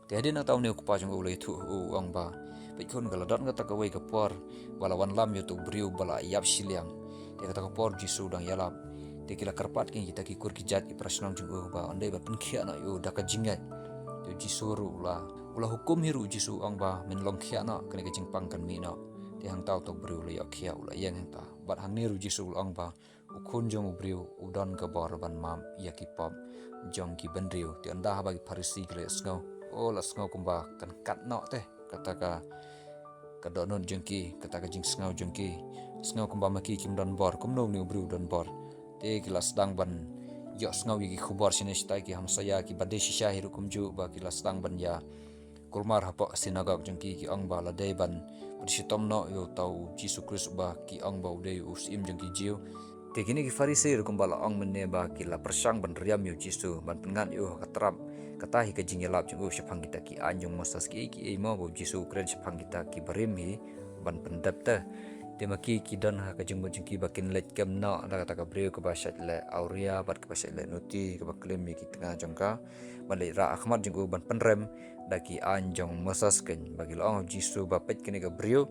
Te hadien nangta une u kpa jong u u la ïathuh ha u, u ong ba, "Peit khun, ka la don kata kawei ka por ba la wanlam ïa uto u briew ba la ïap shiliang. Te Te kata ka por Jisu u dang ïalap, te ki la kyrpad ki, kita ki kur ki jait, ki para shnong jong u, ba un dei ban pynkhiah noh ïa u da ka jingngeit. Te Jisu ruh u la, u la hukum hi ruh, Jisu u ong ba, men long khiah noh, kane ka jingpang kan mih noh. Te hangta uta u briew u la ïoh khiah, u la ïeng hangta. Bad hangne ruh Jisu u la ong ba, U Khun jong u briew u don ka bor ban map ïa ki pop jong ki bynriew. Te ynda haba ki Pharisi ki la sngew, oh, la sngew kumba kan kat noh te kata ka, ka dohnud jong ki, kata ka jingsngew jong ki. Sngew kumba ma ki kim don bor, kumno une u briew u don bor. Te ki la sdang ban ïohsngew ïa ki khubor shane shatai, ki hamsaïa, ki ba dei shisha hi ruh kumjuh, ba ki la sdang ban ïa kulmar hapoh ka sinagog jong ki, ki ong ba la dei ban pynshitom noh ïa uta u Jisu Khrist ba ki ong ba u dei u Syiem jong ki Jiw. Te kine ki Pharisi ruh kumba la ong mynne ba ki la pyrshang ban riam ïa u Jisu, ban pynngat ïa u ha ka trap. Kata hi ka jingïalap jong u shaphang kita ki aiñ jong Moses, kiei kiei mo ba u Jisu u kren shaphang kita ki barim hi ban pyndep te. Te ma ki, ki don ha ka jingmut jong ki ba kin leit kem noh da kata ka briew kaba shait leh awria bad kaba shait leh nuti, kaba klim ïa ki tnga jong ka, ban leit rah ha khmat jong u ban pynrem da ki aiñ jong Moses, keiñ ba ki la ong ha u Jisu ba peit kane ka briew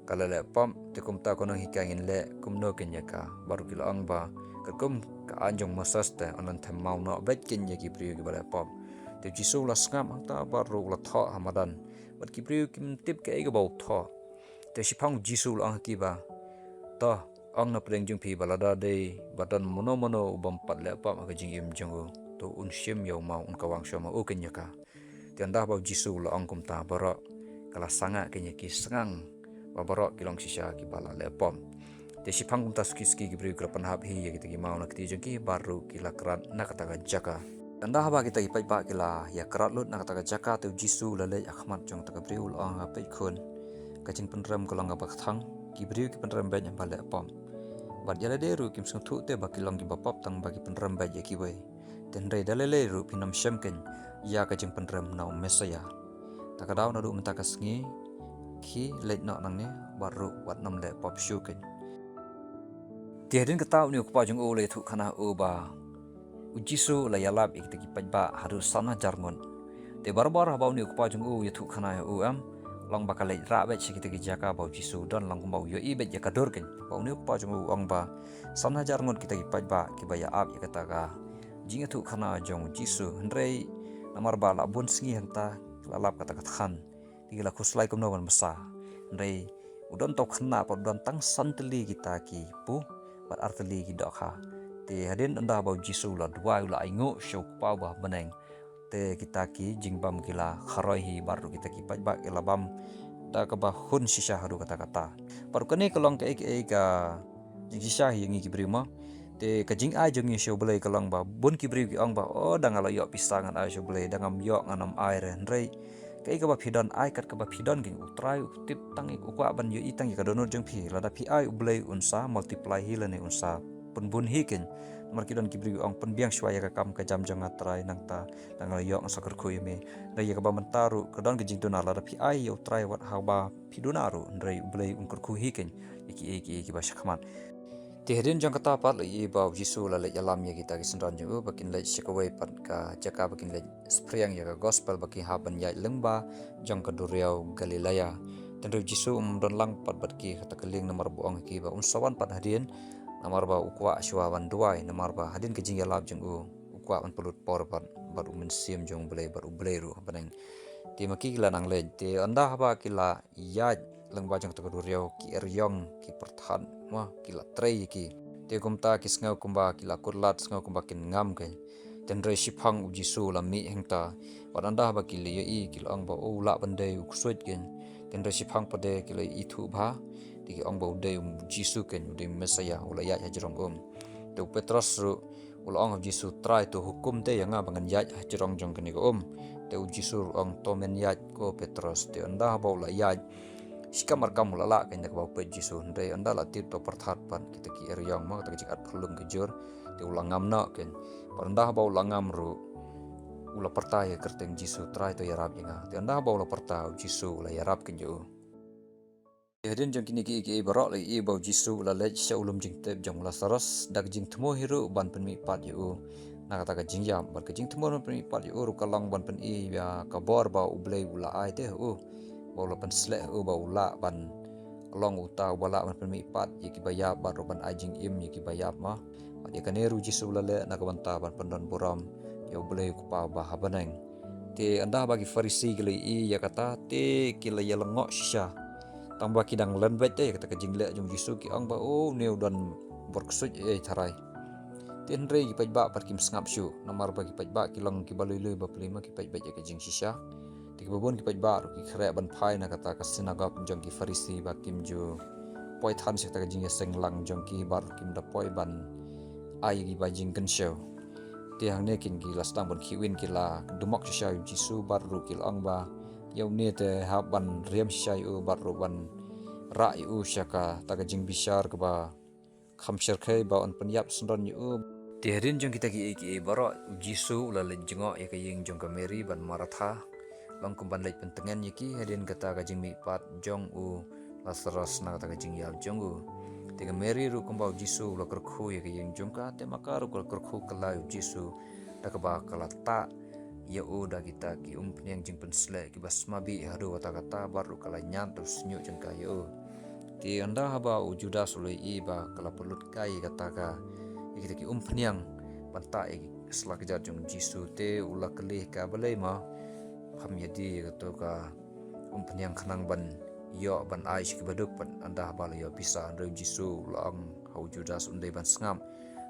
ka la leh pop, te kumta khnang hi ka ngin leh kumno keiñ ïa ka. Baroh ki la ong ba katkum ka aiñ jong Moses te yn leit them maw noh beit keiñ ïa ki briew kiba leh pop. Te u Jisu u la sngap hangta bad ruh u la thoh ha madan. Bad ki briew kim tip kaei kaba u thoh. Te shiphang u Jisu u la ong ha ki ba, to, ong na pdeng jong phi ba lada dei ba don mano mano u bym pat leh pop ha ka jingim jong u, to un shim ïa u maw, un kawang shuwa ma u keiñ ïa ka. Te ynda ba u Jisu u la ong kumta, baroh ka la sangeh keiñ ïa ki, sngap ba baroh ki long shisha kiba la leh pop. Te shiphang kumta suki suki ki briew ki la pynhap hi ïa kita ki maw na kti jong ki bad ruh ki la krat na kata ka jaka. Ynda haba kita ki paidbah ki la ïa krat lut na kata ka jaka, te u Jisu u la leit ha khmat jong kata ka briew u la ong, peit khun, ka jingpynrem ka long kaba kthang, ki briew ki pynrem beit haba leh pop. Bad ïa lade ruh kim sngewthuh te ba ki long kiba pop tang ba ki pynrem beit ïa kiwei. Te hynrei da lei lei ruh phin ym shem keiñ ïa ka jingpynrem na u Messaïah. Ta ka daw naduh mynta ka sngi, khie leit noh nangne bad ruh wat nym leh pop shuh keiñ. Te hadien kata une u kpa jong u u la ïathuh khana ha u ba u Jisu u la ïalap ïa kita ki paidbah haduh san hajar ngut. Te barabor haba une u kpa jong u u ïathuh khana ha u, em, long ba ka leit rah beit sha kita ki jaka ba u Jisu u don, long kumba u ïohi beit ïa ka dur keiñ. Ba une u kpa jong u u ong ba san hajar ngut kita ki paidbah kiba ïa ap ïa kata ka jingïathuh khana jong u Jisu. Hynrei namar ba la bun sngi hangta la lap kata ka than, te ki la khuslai kumno ban bsa. Hynrei u don tang khynnah pat, u don tang san tylli kita ki kpu bad ar tylli ki dohkha. Te hadien ynda ba u Jisu u la duwai, u la ainguh sha u Kpa uba ha bneng, te kita ki jingbam ki la kharoi hi bad ruh kita ki paidbah ki la bam da kaba hun shisha haduh katta katta. Bad ruh kane ka long kaei kaei ka jingshisha hi ïa ngi ki briew mo. Te ka jingai jong ngi sha U Blei ka long ba bun ki briew ki ong ba, o, da nga la ïoh pisa ngan ai sha U Blei, da ngam ïoh ngan ym ai re. Hynrei kaei kaba phi don, ai kat kaba phi don keiñ. U Trai u tip tang, u kwah ban ïohi tang ïa ka dohnud jong phi. Lada phi ai, U Blei un sa multiply hi lane un sa pynbun hi keiñ. Namar ki don ki briew ki ong, pynbiang shuwa ïa ka kam ka jam jong nga Trai, nangta da nga la ïoh ngan sa kyrkhu ïa me. Hynrei ïa kaba mynta ruh ka don ka jingduna, lada phi ai ïa U Trai wat haba phi duna ruh, hynrei U Blei un kyrkhu hi keiñ ïa kiei kiei kiba shakhmat. Te hadien jong kata pat la ïohi ba u Jisu u la leit ïalam ïa kita ki synran jong u ba kin leit sha kawei pat ka jaka ba kin leit spriang ïa ka gospel, ba ki hap ban ïaid lyngba jong ka duriaw Galilea. Te hynrei u Jisu um don lang pat bad ki ha kata ka lieng, namar ba u ong ha ki ba un sa wan pat hadien, namar ba u kwah shuwa ban duwai, namar ba hadien ka jingïalap jong u u kwah ban pynlut por bad, bad U Mynsiem jong U Blei, bad U Blei ruh ha bneng. Te ma ki ki la nang leit, te ynda haba ki la ïaid lyngba jong kata ka duriaw, ki eriong, ki pyrthat, ma, ki la trei ïa ki. Te kumta ki sngew kumba ki la kut lad, sngew kumba kin ngam keiñ. Te hynrei shiphang u Jisu u la mih hangta. Bad ynda haba ki la ïohi, ki la ong ba, o, u lah ban dei u ksuid keiñ. Te hynrei shiphang pat de ki la ithuh bha, te ki ong ba u dei u Jisu keiñ, u dei u Messaïah, u la ïaid hajrong um. Te u Petros ruh u la ong ha u Jisu, Trai, to hukum te ïa nga ba ngan ïaid hajrong jong kane ka um. Te u Jisu ruh u ong, to men ïaid ko Petros. Te ynda haba u la ïaid, shi kamar kam u la lah keiñ da kaba u peit u Jisu, hynrei ynda la tip, to pyrthat pat kita ki eriong, ma, kata ka jingat phyllung ka jur. Te u la ngam noh keiñ. Bad ynda haba u la ngam ruh, u la pyrta ïa ka kyrteng Jisu, Trai, to ïarap ïa nga. Te ynda haba u la pyrta, u Jisu u la ïarap keiñ ïa u. Hadien jong kine kiei kiei baroh la ïohi ba u Jisu u la leit sha u lum jingtep jong u Lasaros da ka jingthmu hi ruh ban pynmihpat ïa u na kata ka jingïap. Bad ka jingthmu ban pynmihpat ïa u ruh ka long ban pyni ïa ka bor ba U Blei u la ai te ha u, ba u la pynsleh ha u ba u lah ban long uta uba lah ban pynmih pat ïa kiba ïap bad ruh ban ai jingim ïa kiba ïap ma. Bad ïa kane ruh u Jisu u la leh na ka bynta ban pyndon burom ïa U Blei U Kpa uba ha bneng. Te ynda ba ki Pharisi ki la ïohi ïa kata te ki la ïalyngngoh shisha. Tang ba ki dang len beit te ïa kata ka jingleh jong u Jisu, ki ong ba, "O, une u don bor ksuid ei ei tharai." Te hynrei ki paidbah pat kim sngap shuh, namar ba ki paidbah ki long kiba lui lui bapli ma, ki peit beit ïa ka jingshisha. Te kiba bun ki paidbah ruh ki khreh ban phai na kata ka sinagog jong ki Pharisi ba kim ju poi than sha kata ka jingïaseng lang jong ki bad ruh kim da poi ban ai ïa ki ba jingkynshew. Te hangne kin ki la sdang ban khih win, ki la dumok shisha ïa u Jisu bad ruh ki la ong ba, "Ïa une te hap ban riam shisha ïa u bad ruh ban rah ïa u sha kata ka jingbishar kaba kham shyrkhei ba un pynïap syndon ïa u." Te hadien jong kita kiei kiei baroh, u Jisu u la leit jngoh ïa ka ïing jong ka Mary bad Martha, long kum ban leit pyntngen ïa ki hadien kata ka jingmihpat jong u Lasaros na kata ka jingïap jong u. Te ka Mary ruh kumba u Jisu u la kyrkhu ïa ka ïing jong ka, te ma ka ruh ka la kyrkhu kylla ïa u Jisu da kaba ka la tah ïa u da kita ki umphniang jingpynsleh kiba sma bih haduh katta katta bad ruh ka la ñiad da u shñiuh jong ka ïa u. Te ynda haba u Judas u la ïohi ba ka la pynlut kai ïa kata ka, ïa kita ki umphniang ban tah ïa ki sla kjat jong u Jisu, te u la kylli ha ka, "Balei ma pham ïadie ïa kato ka umphniang khnang ban ïoh ban ai sha kiba duk?" Bad ynda haba la ïoh pisa, hynrei u Jisu u la ong ha u Judas un dei ban sngap,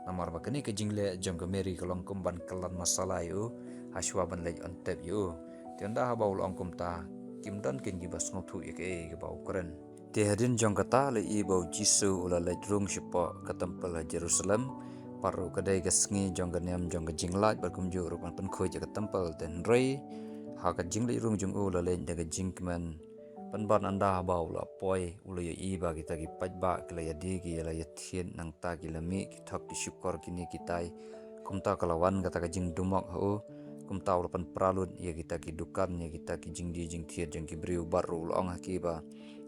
namar ba kane ka jingleh jong ka Mary ka long kum ban kylla masala ïa u hashwa ban leit on tep ïa u. Te ynda haba u la ong kumta, kim don keiñ kiba sngewthuh ïa kaei kaba u kren. Te hadien jong kata la ïohi ba u Jisu u la leit rung shapoh ka templ ha Jerusalem. Bad ruh ka dei ka sngi jong ka niam jong ka jinglait bad kumjuh ruh ban pynkhuid ïa ka templ. Te hynrei ha ka jingleit rung jong u la leit da ka jingkmen. Pynban ynda haba u la poi, u la ïohi ba kita ki paidbah ki la ïadie, ki la ïathied, nangta ki la mih ki thok ki shukor kine kitai. Kumta ka la wan kata ka jingdumok ha u. Kumta u la pynpra lut ïa kita ki dukan, ïa kita ki jingdie jingthied jong ki briew bad ruh u la ong ha ki ba,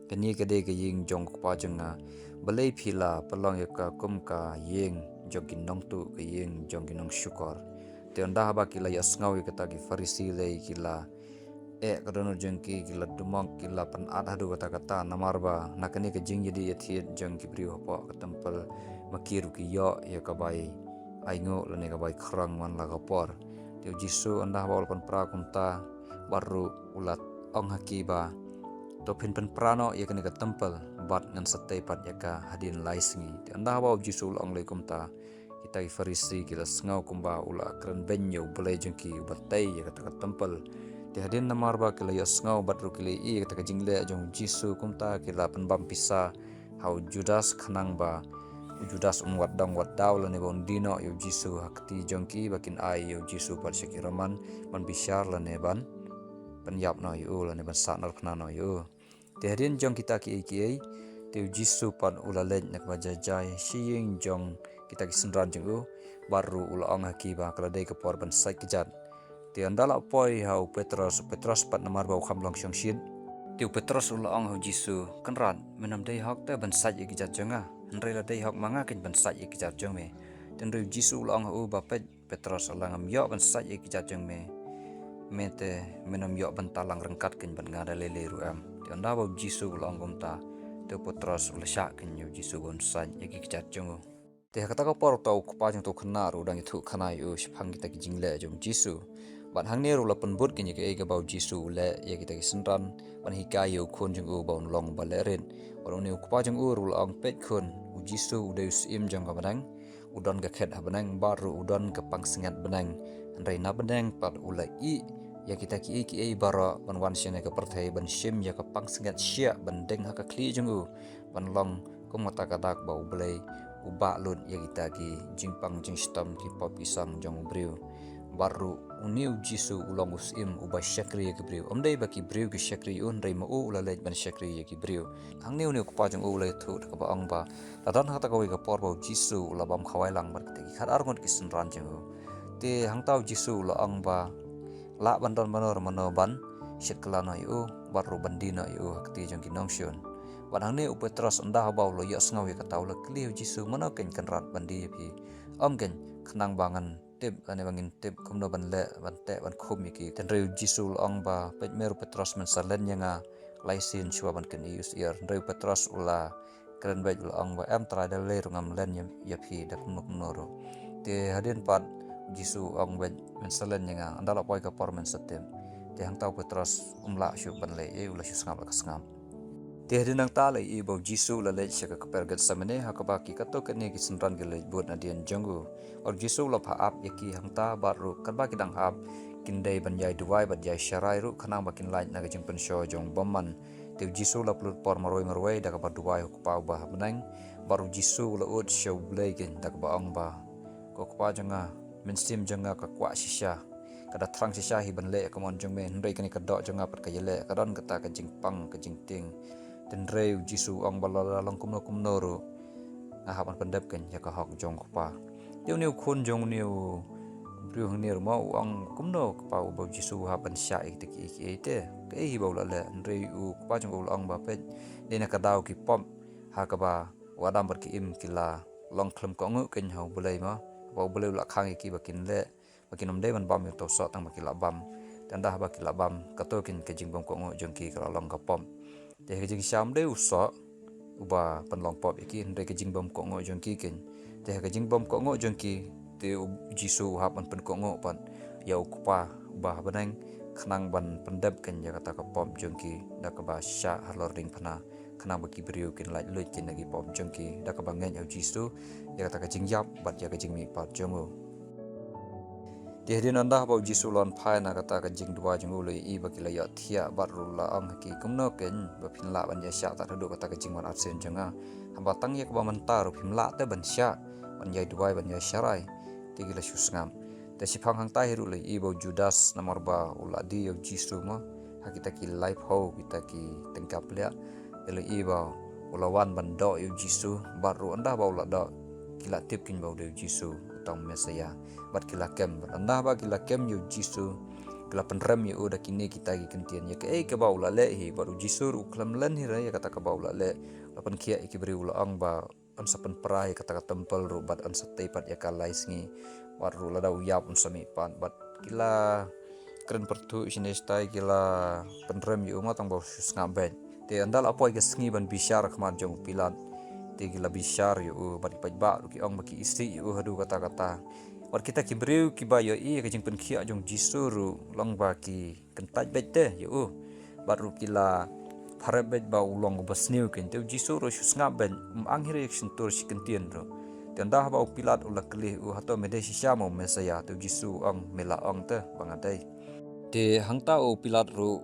"Kane ka dei ka ïing jong u Kpa jong nga. Balei phi la pynlong ïa ka kum ka ïing jong ki nongtuh, ka ïing jong ki nongshukor?" Te ynda haba ki la ïohsngew ïa kata, ki Pharisi lei ki la eh ka dohnud jong ki, ki la dumok, ki la pynat haduh katta katta, namar ba na kane ka jingïadie ïathied jong ki briew hapoh ka templ, ma ki ruh ki ïoh ïa ka bai ainguh lane ka bai khrong man la ka por. Te u Jisu ynda haba u la pynpra kumta bad ruh u la ong ha ki ba, "To phin pynpra noh ïa kane ka templ bad ngan sa tei pat ïa ka hadien lai sngi." Te ynda haba u Jisu u la ong lei kumta, kita ki Pharisi ki la sngew kumba u la kren beiñ ïa U Blei jong ki uba tei ïa kata ka templ. Te hadien namar ba ki la ïohsngew bad ruh ki la ïohi ïa kata ka jingleh jong u Jisu, kumta ki la pynbam pisa ha u Judas khnang ba u Judas un wad dong wad daw lane ba un die noh ïa u Jisu ha kti jong ki, ba kin ai ïa u Jisu pat sha ki Roman ban bishar lane ban pynïap noh ïa u lane ban sahnarphna noh ïa u. Te hadien jong kita kiei kiei, te u Jisu pat u la leit na kaba jai jai sha ïing jong kita ki synran jong u, bad ruh u la ong ha ki ba ka la dei ka por ban sait kjat. Te ynda la poi ha u Petros, u Petros pat namar ba u kham long shongshit, te u Petros u la ong ha u Jisu, "Kynrad, men ym dei hok te ban sait ïa ki kjat jong nga, hynrei la dei hok ma nga keiñ ban sait ïa ki kjat jong me." Te hynrei u Jisu u la ong ha u ba, "Peit Petros, la ngam ïoh ban sait ïa ki kjat jong me, me te men ym ïoh ban talang ryngkat keiñ bad nga da lei lei ruh em." Te ynda ba u Jisu u la ong kumta, te u Petros u la shah keiñ ïa u Jisu ban sait ïa ki kjat jong u. Te ha kata ka por uta u kpa jong uta u khynnah ruh u dang ïathuh khana ïa u shaphang kita ki jingleh jong u Jisu. Bad hangne ruh la pynbud keiñ ïa kaei kaba u Jisu u leh ïa kita ki synran, ban hikai ïa u khun jong u ba un long uba leh rit. Bad une u kpa jong u ruh u la ong, "Peit khun, u Jisu u dei u Syiem jong ka bneng, u don ka khet ha bneng bad ruh u don ka pansngiat bneng. Hynrei na bneng pat u la ïeh ïa kita kiei kiei baroh ban wan shane ka pyrthei ban shim ïa ka pansngiat shiah ban deng ha ka khlieh jong u, ban long kum kata ka dak ba U Blei u bah lut ïa kita ki jingpang jingshitom, ki pop ki song jong u briew." Bad ruh une u Jisu u long u Syiem uba shakri ïa ki briew. Ym dei ba ki briew ki shakri ïa u, hynrei ma u u la leit ban shakri ïa ki briew. Hangne une u kpa jong u u la ïathuh da kaba ong ba, la don ha kata kawei ka por ba u Jisu u la bam khawai lang bad kita ki khatar ngut ki synran jong u. Te hangta u Jisu u la ong ba, lah ban don mano re mano ban shit kylla noh ïa u bad ruh ban die noh ïa u ha kti jong ki nongshun. Bad hangne u Petros ynda haba u la ïohsngew ïa kata u la kylli u Jisu, "Mano keiñ kynrad ban die ïa phi?" "Ym keiñ, khnang ba ngan tip lane ba ngin tip kumno ban leh ban teh ban khum ïa ki." Te hynrei u Jisu u la ong ba, "Peit me ruh Petros, men sa len ïa nga Pleisin shuwa ban kynnoh ïa u syiar. Hynrei u Petros u la kren beit u la ong ba em Trai, da lei ruh ngam len ïa, ïa phi da kumno kumno ruh. Te hadien pat u Jisu u ong beit men sa len ïa nga, ynda la poi ka por men sa tip. Te hangta u Petros um lah shuh ban leh ei, u la shu sngap la ka sngap. Te hadien nangta la ïohi ba u Jisu u la leit sha ka kper Getsemane, ha kaba ki katto katne ki synran ki leit bud nadien jong u. Bad u Jisu u la phah ap ïa ki hangta bad ruh katba ki dang ap kin dei ban ïai duwai bad ïai sharai ruh khnang ba kin lait na ka jingpynshoh jong u bymman. Te u Jisu u la pynlut por marwei marwei da kaba duwai ha u Kpa uba ha bneng. Bad ruh u Jisu u la ud sha U Blei keiñ da kaba ong ba, ko Kpa jong nga, mynsiem jong nga ka kwah shisha. Ka da thrang shisha hi ban leh ïa ka mon jong me, hynrei kane ka doh jong nga pat ka ïaleh. Ka don kata ka jingpang ka jingtieng. Te hynrei u Jisu u ong ba lada long kumno kumno ruh, nga hap ban pyndep keiñ ïa ka hok jong u Kpa. Te une u khun jong une u briew hangne ruh mo u ong kumno Kpa, uba u Jisu u hap ban shah ïa kita kiei kiei te, kaei hi ba u la leh? Hynrei u Kpa jong u u la ong ba peit, dei na ka daw ki pop ha kaba u Adam bad ka Im ki la long khlem kohnguh keiñ ha U Blei mo, ba U Blei u la khang ïa ki ba kin leh, ba kin ym dei ban bam ïa uto u soh, tang ba ki la bam. Te ynda haba ki la bam, kato keiñ ka jingbymkohnguh jong ki ka la long ka pop. Te ha ka jingshisha ym dei u soh uba pynlong pop ïa ki, hynrei ka jingbymkohnguh jong ki keiñ. Te ha ka jingbymkohnguh jong ki, te u Jisu u hap ban pynkohnguh pat ïa u Kpa uba ha bneng khnang ban pyndep keiñ ïa kata ka pop jong ki da kaba shah halor diengphna, khnang ba ki briew kin lait luid keiñ na ki pop jong ki da kaba ngeit ha u Jisu, ïa kata ka jingïap bad ïa ka jingmihpat jong u. Te hadien ynda haba u Jisu u la wan phai na kata ka jingduwai jong u, u la ïohi ba ki la ïohthiah bad ruh u la ong ha ki, kumno keiñ ba phin lah ban ïaishah tad haduh kata ka jingwan arsien jong nga? Haba tang ïa kaba mynta ruh phim lah te ban shah ban ïai duwai ban ïai sharai. Te ki la shu sngap. Te shiphang hangta hi ruh la ïohi ba u Judas, namar ba u la die ïa u Jisu mo ha kita ki laiphew kita ki tyngka pliah, te la ïohi ba u la wan ban doh ïa u Jisu. Bad ruh ynda ba u la doh, ki la tip keiñ ba u dei u Jisu, uta u Messaïah. Bad ki la kem. Bad ynda ba ki la kem ïa u Jisu, ki la pynrem ïa u da kine kita ki kyntien, ïa kaei kaba u la leh hi. Bad u Jisu ruh u khlem len hi re ïa kata kaba u la leh. U la pynkhiah ïa ki briew, u la ong ba un sa pynpra ïa kata ka templ ruh bad un sa tei pat ïa ka lai sngi. Bad ruh lada u ïap un sa mih pat. Bad ki la kren pyrthuh shane shatai, ki la pynrem ïa u mo, tang ba u shu sngap beit. Te ynda la poi ka sngi ban bishar ha khmat jong u Pilat, te ki la bishar ïa u bad ki paidbah ruh ki ong ba ki isih ïa u haduh katta katta. Bad kita ki briew kiba ïohi ïa ka jingpynkhiah jong u Jisu ruh long ba ki kyntait beit te ïa u. Bad ruh ki la pharep beit ba u long uba sniew keiñ. Te u Jisu ruh shu sngap beit, um ang hi re ïa ka shyntur shi kyntien ruh. Te ynda haba u Pilat u la kylli ïa u, hato me dei shisha mo u Messaïah? Te u Jisu u ong, me la ong te ba nga dei. Te hangta u Pilat ruh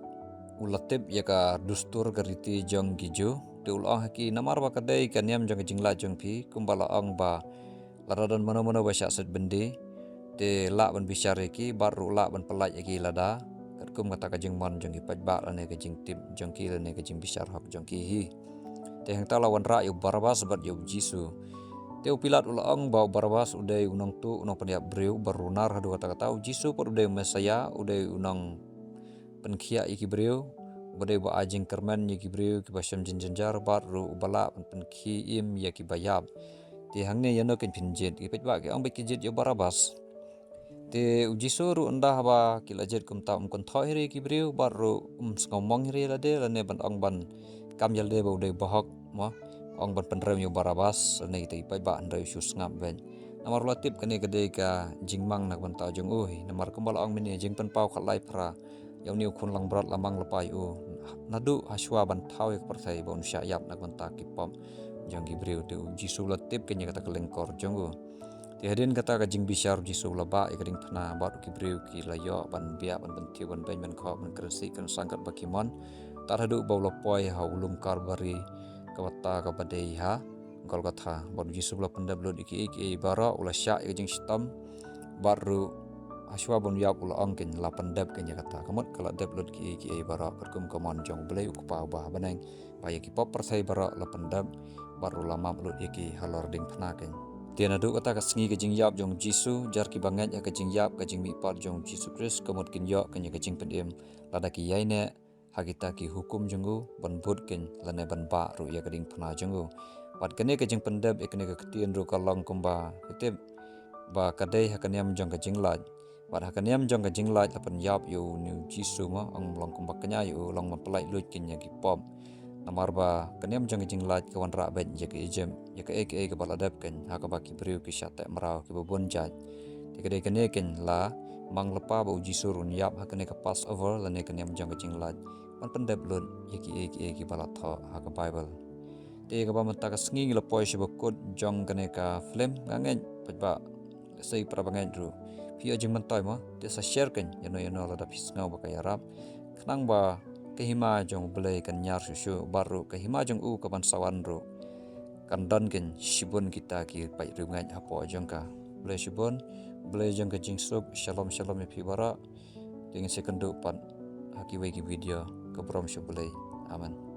u la tip ïa ka dustur, ka riti jong ki Jiw. Te u la ong ha ki, namar ba ka dei ka niam jong ka jinglait jong phi, kumba la ong ba lada don mano mano ba shah set byndi, te lah ban bishar ïa ki, bad ruh lah ban pyllait ïa ki lada katkum kata ka jingmon jong ki paidbah lane ka jingtip jong ki lane ka jingbishar hok jong ki hi. Te hangta la wanrah ïa u Barabbas bad ïa u Jisu. Te u Pilat u la ong ba u Barabbas u dei u nongtuh, u nongpynïap briew, uba runar haduh katta katta. U Jisu pat u dei u Messaïah, u dei u nongpynkhiah ïa ki briew, uba dei uba ai jingkyrmen ïa ki briew kiba shem jingjynjar, bad ruh uba lah ban pynkhie im ïa kiba ïap. Te hangne ïano keiñ phin jied? Ki paidbah ki ong ba ki jied ïa u Barabbas. Te u Jisu ruh ynda haba ki la jied kumta, um kynthoh hi re ïa ki briew, bad ruh um sngewmong hi re ïa lade, lane ban ong ban kam ïa lade ba u dei bahok mo, ong ban pynrem ïa u Barabbas, lane kita ki paidbah hynrei u shu sngap beit. Namar u la tip kane ka dei ka jingmang na ka bynta jong u hi, namar kumba la ong mynne, Jingpynpaw khatlai phra, ïa une u khun langbrot la mang lypa ïa u naduh ha shuwa ban thaw ïa ka pyrthei, ba un shah ïap na ka bynta ki pop jong ki briew. Te u Jisu u la tip keiñ ïa kata ka lyngkor jong u. Te hadien kata ka jingbishar, u Jisu u la bah ïa ka diengphna, bad ki briew ki la ïoh ban biah, ban pynthiew, ban beiñ, ban khoh, ban kren sih kren sang katba ki mon, tad haduh ba u la poi ha u lum Kalbari, kaba ta kaba dei ha Golgotha. Bad u Jisu u la pyndep lut ïa kiei kiei baroh, u la shah ïa ka jingshitom, bad ruh ha shuwa ban ïap u la ong keiñ, la pyndep keiñ ïa kata. Ka mut ka la dep lut kiei kiei baroh katkum ka mon jong U Blei u Kpa uba ha bneng, ba ïa ki pop pyrthei baroh la pyndep, bad ruh la map lut ïa ki halor diengphna keiñ. Te naduh kata ka sngi ka jingïap jong u Jisu, jar kiba ngeit ha ka jingïap ka jingmihpat jong u Jisu Khrist, ka mut kin ïoh keiñ ïa ka jingpynim lada ki ïaineh ha kita ki hukum jong u, ban bud keiñ lane ban bah ruh ïa ka diengphna jong u. Bad kane ka jingpyndep ïa kane ka ktien ruh ka long kumba ka tip ba ka dei ha ka niam jong ka jinglait. Bad ha ka niam jong ka jinglait la pynïap ïa une u Jisu mo, ong long kumba kñia ïa u, long ban pyllait luid kein ïa ki pop. Namar ba ka niam jong ka jinglait ka wanrah beit ïa ka Ijip, ïa kaei kaei kaba la dep kein, ha kaba ki briew ki shah teh mraw kiba bun jait. Te ka dei kane kein la mang lypa ba u Jisu ruh un ïap ha kane ka Passover lane ka niam jong ka jinglait, ban pyndep lut ïa kiei kiei kiba la thoh ha ka Baibl. Te kaba mynta ka sngi ngi la poi sha ba kut jong kane ka film, nga ngeit pat ba lehse para ba ngeit ruh phi ïoh jingmyntoi mo, te sa share kein ïano ïano lada phi sngew ba ka ïarap, khnang ba ka hima jong U Blei kan ñiar shuh shuh, bad ruh ka hima jong u kaban sa wan ruh kan don kein shibun kita ki paid riewngeit hapoh jong ka. Khublei shibun, Blei jong ka jingsuk, shalom shalom ïa phi baroh. Te ngin sa ïakynduh pat ha kiwei ki video, ka burom sha U Blei. Amen.